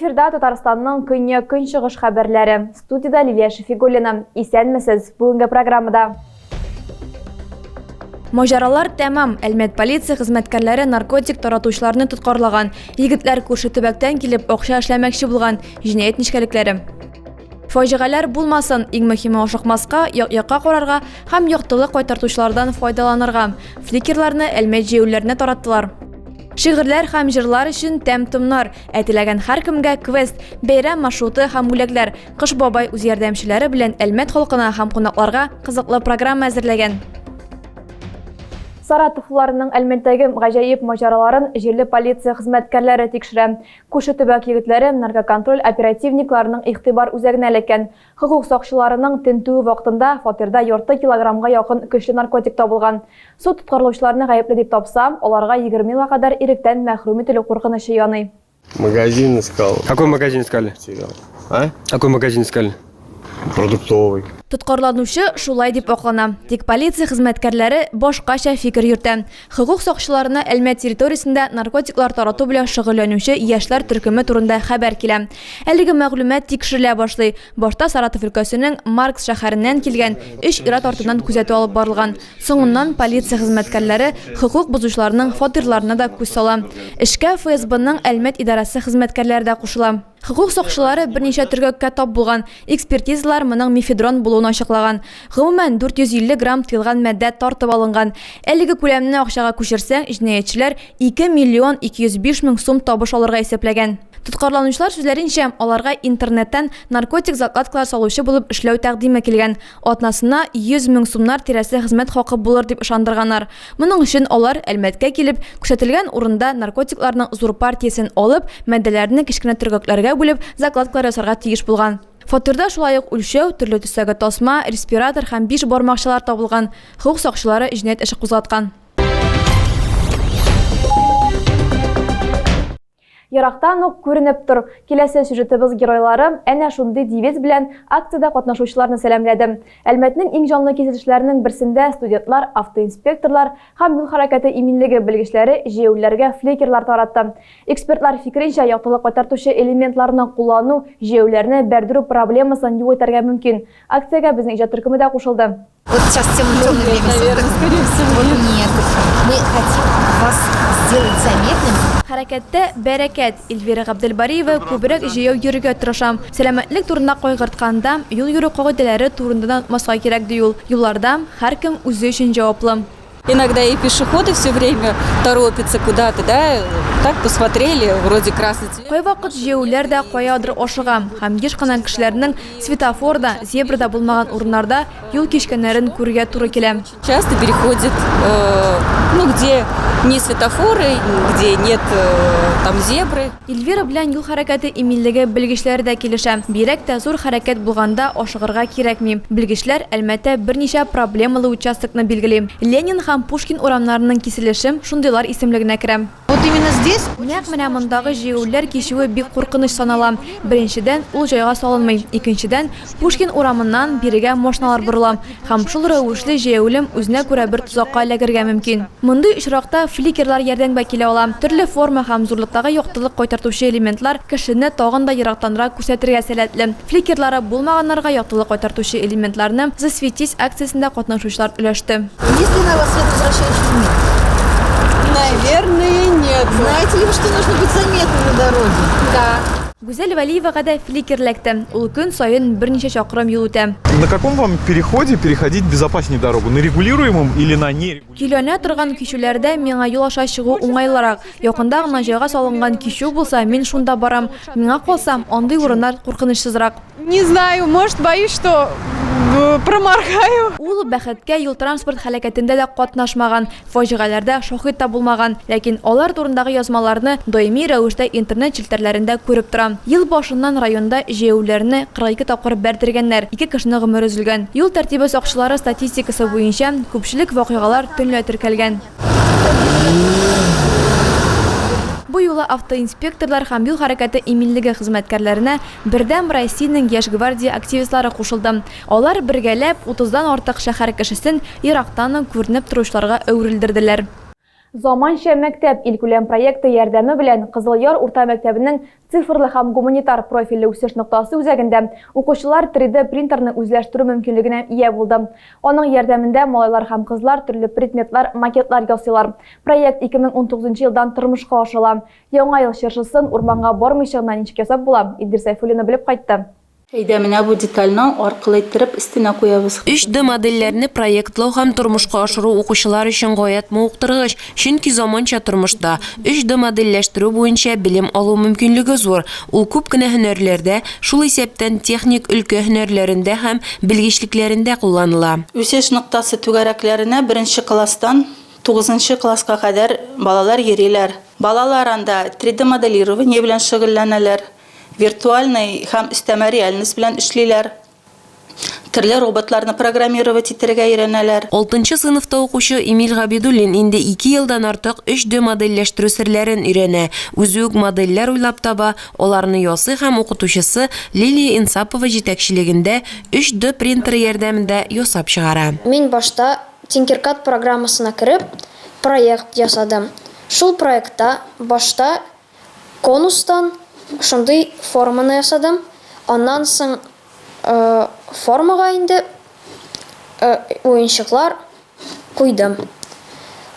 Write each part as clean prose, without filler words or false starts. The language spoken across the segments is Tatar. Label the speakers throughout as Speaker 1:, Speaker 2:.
Speaker 1: Эфирда Татарстанның көньяк-көнчыгыш хәбәрләре. Студиядә Лилия Шәфигуллина. Исәнмесез. Бүгенге программада Маҗаралар тәмам. Әлмәт полиция хезмәткәрләре наркотик таратучыларны тоткарлаган. Егетләр күрше төбәктән килеп акча эшләмәкче булган. Җинаять нечкәлекләре. Фаҗигаләр булмасын, иң мөһиме ашыкмаска, як-якка карарга һәм яктылык кайтартучылардан файдаланырга. Фликерларны Әлмәт җәяүлеләренә тараттылар. Шигырьләр һәм җырлар өчен тәм-томнар, ә теләгән һәркемгә квест, бәйрәм маршруты һәм бүләкләр. Кыш бабай үз ярдәмчеләре белән Әлмәт халкына һәм кунакларга кызыклы программа әзерләгән. Саратовлыларның Әлмәттәге гаҗәеп маҗараларын җирле полиция хезмәткәрләре тикшерә. Күрше төбәк егетләре наркоконтроль оперативникларының игътибар үзәгенә эләккән. Хокук сакчыларының тентүе вакытында фатирда ярты килограммга якын көчле наркотик табылган. Суд тоткарлаучыларны гаепле дип тапса, аларга 20 елга кадәр иректән мәхрүм ителү куркынычы яный.
Speaker 2: Магазин искал.
Speaker 3: Какой магазин искали?
Speaker 2: А?
Speaker 3: Какой магазин искали?
Speaker 2: Продуктовый.
Speaker 1: Тоткарланучы шулай дип аклана. Тик полиция хезмәткәрләре башкача фикер йөртә. Хокук сакчыларына Әлмәт территориясендә наркотиклар тарату белән шөгыльләнүче яшьләр төркеме турында хәбәр килә. Әлеге мәгълүмат тикшерелә башлый. Башта Саратов өлкәсенең Маркс шәһәреннән килгән өч ир-ат артыннан күзәтү алып барылган. Соңыннан полиция хезмәткәрләре хокук бозучыларның фатирларына да күз сала. Эшкә ФСБның Әлмәт идарәсе хезмәткәрләре дә кушыла. Хокук сакчылары берничә төргәккә тап булган, экспертизалар моның мефедрон булуын ачыклаган. Гомумән, 450 грамм тыелган матдә тартып алынган. Әлеге күләмне акчага күчерсәң, җинаятьчеләр 2 миллион 205 мең сум табыш алырга исәпләгән. Тоткарланучылар сүзләренчә, аларга интернеттан наркотик закладкалар салучы булып эшләү тәкъдиме килгән. Атнасына 100 мең сумнар тирәсе хезмәт хакы булыр дип ышандырганнар. Моның өчен алар Әлмәткә килеп, күрсәтелгән урында наркотикларның зур партиясен алып, матдәләрне кечкенә төргәкләргә бүлеп, закладкалар ясарга тиеш булган. Фатирда шулай ук үлчәү, төрле төстәге тасма, респиратор һәм биш бармакчалар табылган. Хокук сакчылары җинаять эше кузгаткан. Ерактан ук күренеп тор. Киләсе сюжетыбыз геройлары әнә шундый девиз белән акциядә катнашучыларны сәламләде. Әлмәтнең иң җанлы кизелешләренең берсендә студентлар, автоинспекторлар һәм юл хәрәкәте иминлеге белгечләре җәяүлеләргә фликерлар таратты. Экспертлар фикеренчә, яктылык кайтартучы элементларны куллану җәяүлеләрне бәрдерү проблемасын юк итәргә мөмкин. Акциягә безнең иҗат төркеме дә кушылды.
Speaker 4: Вот сейчас темный, темный время суток.
Speaker 5: скорее всего.
Speaker 4: Вот нет. Мы хотим вас сделать заметным.
Speaker 1: Хәрәкәттә бәрәкәт. Эльвира Габделбариева күбрәк җәяү йөрергә тырыша. Сәламәтлек турында кайгыртканда, юл йөрү кагыйдәләре турында да онытмаска кирәк, ди ул. Юлларда һәркем үзе өчен җаваплы.
Speaker 5: Иногда и пешеходы все время торопятся куда-то, да, так посмотрели, вроде красный цвет.
Speaker 1: Кайвакыт җәяүлеләр дә каядыр ашыга һәм еш кына кешеләрнең светофор да, зебра да булмаган урыннарда юл кичкәннәрен күрергә туры килә.
Speaker 5: Часто переходит, э, ну, где не светофоры, где нет э, там зебры.
Speaker 1: Эльвира белән юл хәрәкәте иминлеге белгечләре дә килешә. Бигрәк тә зур хәрәкәт булганда ашыгырга кирәкми. Белгечләр Әлмәттә берничә проблемалы участокны билгели. Ленин һәм Пушкин урамнарының киселеше шундыйлар исемлегенә керә.
Speaker 4: Вот именно здесь.
Speaker 1: Нәкъ менә мондагы җәяүлеләр кичүе бик куркыныч санала. Беренчедән, ул җайга салынмый. Икенчедән, Пушкин урамыннан бирегә машиналар борыла. Һәм шул рәвешле җәяүлем үзенә күрә бер тозакка эләгергә мөмкин. Мондый очракта фликерлар ярдәмгә килә ала. Төрле форма һәм зурлыктагы яктылык кайтартучы элементлар кешене тагын да ерактанрак күрсәтергә сәләтле. Фликерлары булмаганнарга яктылык кайтартучы элементларны Засветись акциясендә катнашучылар өләште.
Speaker 4: Есть ли на вас световозвращающий элемент?
Speaker 5: Наверное, нет.
Speaker 4: Знаете ли вы, что нужно быть заметным на дороге?
Speaker 5: Да.
Speaker 1: Гүзәл Вәлиевага да фликер эләкте. Ул көн саен берничә чакрым юл үтә.
Speaker 6: На каком вам переходе переходить безопаснее дорогу? На регулируемом или на нерегулируемом?
Speaker 1: Көйләнә торган кичүләрдә миңа юл аша чыгу уңайлырак. Якында гына җайга салынган кичү булса, мин шунда барам. Миңа калса, андый урыннар куркынычсызрак.
Speaker 5: Не знаю, может, боюсь, что э, проморгаю.
Speaker 1: Ул бәхеткә юл-транспорт һәлакәтендә дә катнашмаган, фаҗигаләрдә шаһит та булмаган. Ләкин алар турындагы язмаларны даими рәвештә интернет челтәрләрендә күреп тора. Ел башыннан районда җәяүлеләрне 42 тапкыр бәрдергәннәр, ике кешенең гомере өзелгән. Юл тәртибе сакчылары статистикасы буенча, күпчелек вакыйгалар төнлә теркәлгән. Бу юлы автоинспекторлар һәм юл хәрәкәте иминлеге хезмәткәрләренә Бердәм Россиянең Яшь гвардия активистлары кушылды. Алар бергәләп утыздан артык шәһәр кешесен ерактан ук күренеп торучыларга әверелдерделәр. Заманча мәктәп илкүләм проекты ярдәме белән Кызыл Яр урта мәктәбенең цифрлы һәм гуманитар профильле үсеш ноктасы үзәгендә укучылар 3D принтерны үзләштерү мөмкинлегенә ия булды. Аның ярдәмендә малайлар һәм кызлар төрле предметлар, макетлар ясыйлар. Проект 2019 елдан тормышка ашырыла. Яңа ел чыршысын урманга бармыйча гына ничек ясап була, Илдир Сәйфуллина белеп кайтты.
Speaker 5: Әйдә, менә бу детальне аркылы иттереп өстенә куябыз.
Speaker 7: 3D модельләрне проектлау һәм тормышка ашыру укучылар өчен гаять мавыктыргыч, чөнки заманча тормышта 3D модельләштерү буенча белем алу мөмкинлеге зур. Ул күп кенә һөнәрләрдә, шул исәптән техник өлкә һөнәрләрендә һәм белгечлекләрендә кулланыла.
Speaker 5: Үсеш ноктасы түгәрәкләренә беренче класстан тугызынчы класска кадәр балалар йөриләр. Балалар анда 3D моделирование белән шөгыльләнәләр. Виртуальный һәм өстәмә реальность белән эшлиләр. Төрле роботларны программировать итәргә өйрәнәләр.
Speaker 7: Алтынчы сыйныфта укучы Эмиль Габидуллин инде ике елдан артык 3D модельләштерү серләрен өйрәнә. Үзе үк модельләр уйлап таба, аларны ясый һәм укытучысы Лилия Инсапова җитәкчелегендә 3D принтеры ярдәмендә ясап чыгара.
Speaker 8: Мин башта Tinkercad программасына кереп, проект ясадым. Шул проектта башта Конустан шундый форманы ясадым. Аннан соң формага инде уенчыклар куйдым.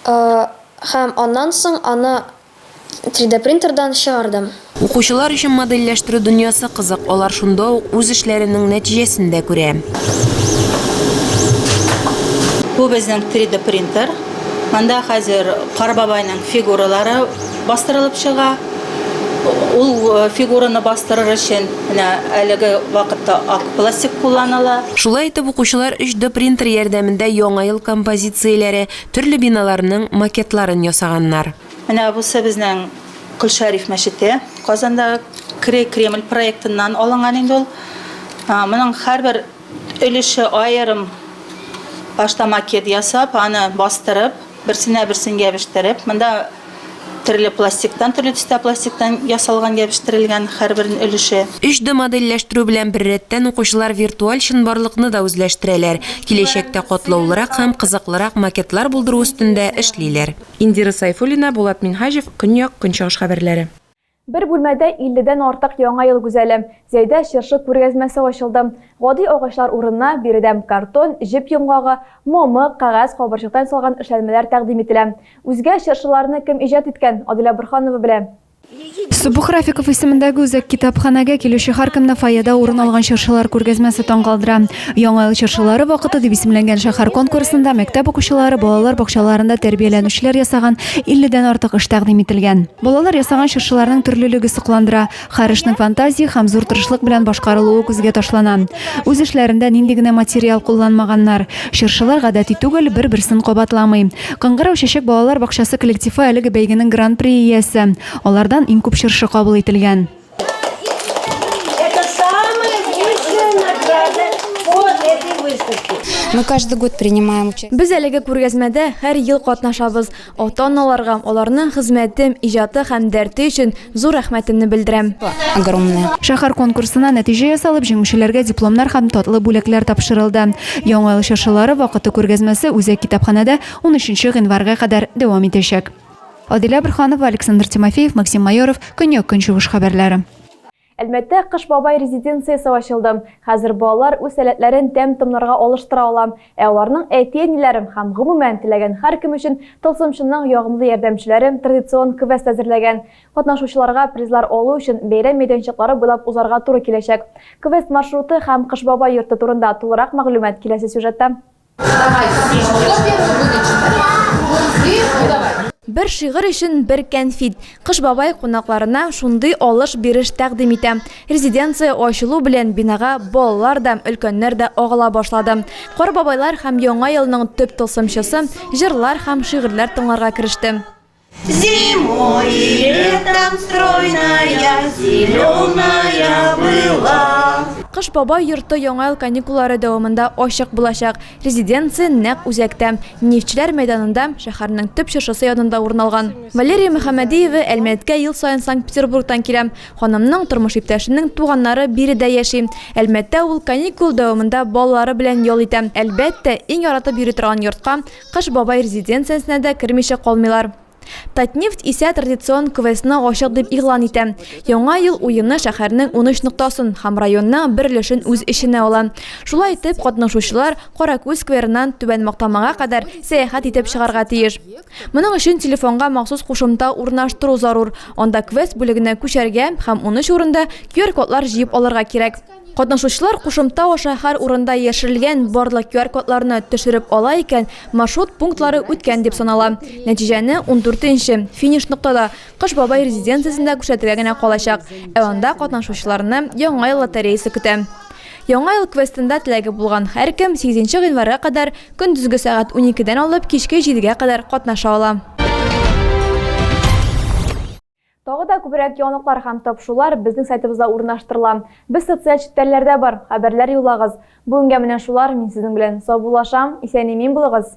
Speaker 8: Һәм аннан соң аны 3D принтердан чыгардым.
Speaker 7: Укучылар өчен модельләштерү дөньясы кызык, алар шунда ук үз эшләренең нәтиҗәсен дә күрә.
Speaker 5: Бу безнең 3D принтер. Монда хәзер Кар бабайның фигуралары бастырылып чыга. Ул фигураны бастырыр өчен менә әлеге вакытта ак пластик кулланыла.
Speaker 7: Шулай итеп, укучылар 3D принтер ярдәмендә Яңа ел композицияләре, төрле биналарның макетларын ясаганнар.
Speaker 5: Менә бусы безнең Колшәриф мәчете. Казанда Кремль проектыннан алынган инде ул. Моның һәрбер өлеше аерым башта макет ясап, аны бастырып, берсенә берсен ябештереп, монда төрле пластиктан, төрле төстә пластиктан ясалган, ябештерелгән һәрбер өлеше.
Speaker 7: 3D модельләштерү белән беррәттән укучылар виртуаль чынбарлыкны да үзләштерәләр. Киләчәктә катлаулырак һәм кызыклырак макетлар булдыру өстендә эшлиләр. Индира Сайфуллина, Булат Минһаҗев, Көньяк, Көнчыгыш хәбәрләре.
Speaker 1: Бер бүлмәдә 50 дән артык Яңа ел гүзәле. Зәйдә чыршы күргәзмәсе ачылды. Гади агачлар урынына биредә картон, җеп йомгагы, мамык, кәгазь, кабырчыктан ясалган эшләнмәләр тәкъдим ителә. Үзгә чыршыларны кем иҗат иткән, Адилә Борһанова белә.
Speaker 9: Субух Рафиков исемендәге үзәк китапханәгә килүче һәркемне фойеда урын алган чыршылар күргәзмәсе таң калдыра. Яңа ел чыршылары вакыты дип исемләнгән шәһәр конкурсында мәктәп укучылары, балалар бакчаларында тәрбияләнүчеләр ясаган 50 дән артык эш тәкъдим ителгән. Балалар ясаган чыршыларның төрлелеге сокландыра. Һәр эшнең фантазия һәм зур тырышлык белән башкарылуы күзгә ташлана. Үз эшләрендә нинди генә материал кулланмаганнар. Чыршылар гадәти түгел, бер-берсен кабатламый. Кыңгырау чәчәк балалар бакчасы коллективы әлеге бәйгенең гран-при иясе. Алардан иң күп чыршы кабул ителгән.
Speaker 10: Это самая высшая награда по этой выставке.
Speaker 11: Мы каждый год принимаем участие.
Speaker 1: Без әлеге күргәзмәдә һәр ел катнашабыз. Ата-аналарга аларның хезмәте, иҗаты һәм дәрте өчен зур рәхмәтемне белдерәм.
Speaker 11: Огромное.
Speaker 9: Шәһәр конкурсына нәтиҗә ясалып, җиңүчеләргә дипломнар һәм татлы бүләкләр тапшырылды. Яңа ел чыршылары вакыты күргәзмәсе үзәк китапханәдә 13 гыйнварга кадәр дәвам итәчәк. Адилә Борһанова, Александр Тимофеев, Максим Майоров, Көньяк-Көнчыгыш хәбәрләре.
Speaker 1: Әлмәттә Кыш бабай резиденциясе ачылды. Хәзер балалар үз сәләтләрен тәм-томнарга алыштыра ала. Ә аларның әти-әниләре һәм гомумән теләгән һәркем өчен тылсымчының ягымлы ярдәмчеләре традицион квест әзерләгән. Катнашучыларга призлар алу өчен бәйрәм мәйданчыклары буйлап узарга туры киләчәк. Квест маршруты һәм Кыш бабай йорты турында тулырак мәгълүмат киләсе сюжетта. Бер шигырь өчен бер кәнфит. Кыш бабай кунакларына шундый алыш-биреш тәкъдим итә. Резиденция ачылу белән бинага балалар да, өлкәннәр дә агыла башлады. Кар бабайлар һәм Яңа елның төп тылсымчысы җырлар һәм шигырьләр тыңларга кереште.
Speaker 10: Зимой и летом стройная, зеленая была.
Speaker 1: Кыш бабай йорты Яңа ел каникуллары дәвамында ачык булачак. Резиденция нәкъ үзәктә, Нефтьчеләр мәйданында, шәһәрнең төп чыршысы янында урын алган. Валерия Мөхәммәдиева Әлмәткә ел саен Санкт-Петербургтан килә. Ханымның тормыш иптәшенең туганнары биредә яши. Әлмәттә ул каникул дәвамында балалары белән ял итә. Әлбәттә, иң яратып йөри торган йортка, Кыш бабай резиденциясенә дә кермичә калмыйлар. Татнефть исә традицион квестны ачык дип игълан итә. Яңа ел уены шәһәрнең 13 ноктасын һәм районның бер өлешен үз эченә ала. Шулай итеп, катнашучылар Каракүл скверыннан Түбән Мактамага кадәр сәяхәт итеп чыгарга тиеш. Моның өчен телефонга махсус кушымта урнаштыру зарур. Анда квест бүлегенә күчәргә һәм 13 урында QR-кодлар җыеп алырга кирәк. Катнашучылар кушымта аша һәр урында яшерелгән барлык QR-кодларны төшереп ала икән, маршрут пунктлары үткән дип санала. Нәтиҗәне 14 нче финиш ноктада, Кыш бабай резиденциясендә күрсәтергә генә калачак. Ә анда катнашучыларны Яңа ел лотереясы көтә. Яңа ел квестында теләге булган һәркем 8 нче гыйнварга кадәр көндезге сәгать уникедән алып кичке җидегә кадәр катнаша ала. Тагы да күбрәк яңалыклар һәм тапшырулар безнең сайтыбызда урнаштырыла. Без социаль челтәрләрдә бар, хәбәрләр юллагыз. Бүгенгә менә шулар, мин сезнең белән саубуллашам, исән-имин булыгыз!